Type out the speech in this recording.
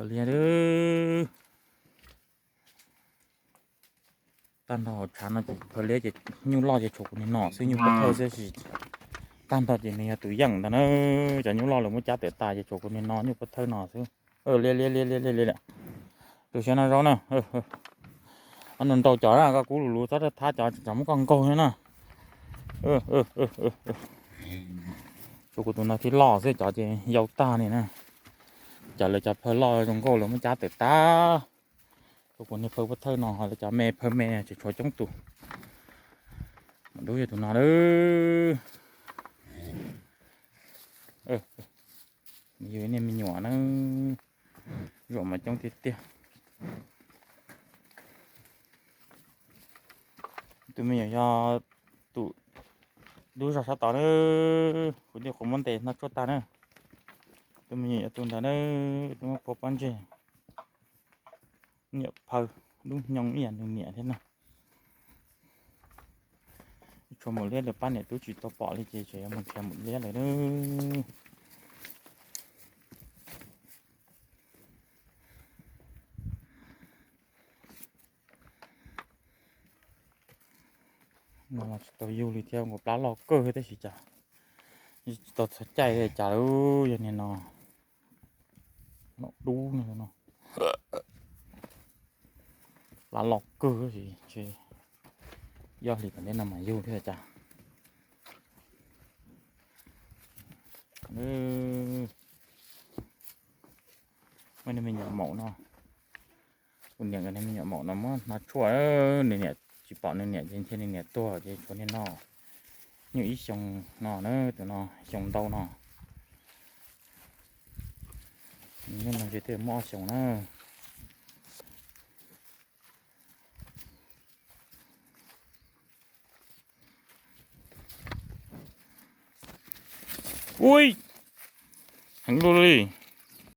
Liab, tag nrho hauv tshav no ces phaw liab ces nyuj loj ces tshuav kuv niag no xwb, nyuj pov thawj xwb. Tag nrho ces nws yog tus yeej ntag na. Cov nyuj loj lawv muab cab tawm tas ces tshuav kuv niag no nyuj pov thawj no xwb. Liab liab liab liab liab liab. Tus siav no zaub na. Nws nrau cov na, koj kub lus lus txhob thab cov, tsam muab koj nkaug na. Tshuav kuv tus no thiaj loj xwb, cov ces yau tag li na. Cov lawv cov phaw loj zoo nkauj lawv muab cab tawm tas. Tshuav kuv niag phaw pov thawj no, ho lawv cov me phaw me ces tshuav coob tus. Mas dub yog tus no lawm. Yus niag me nyuam na, zaum mas coob tiag tiag. Tus me nyuam yog tus dub zog sab tod na, kuv tig qhov muab ntes no tshuaj tag na. Tus me nyuam yog tus ntawd na, tus muab pua pob ntseg. Niam phaw dub hnyoo ib yam nws niam thiab na. Tshuav maum liab lawv pab niam tub tsis tau pom li ces tseem yuav mus nrhiav maum liab lawm. No tsis tau yug li thiab, nkaus plab loj kawg tab sis cas tsis tau txog caij li cas lawm. Yog niag no, no dub no, plab loj kawg tab sis ntshe yog hlis tom ntej no mas yug thiab cas. Muaj niag me nyuam maum no, kuv niam nkawd niag me nyuam maum no muab hno tshuaj, nws niam tsis pom nws niam ces ntshe nws niam tuag ces tshuav niag no. Nyuj ib xyoo no na, tus no xyoo ntau no. Nyuj no ntshe twb muaj ob xyoos na. Ui, heev luaj li.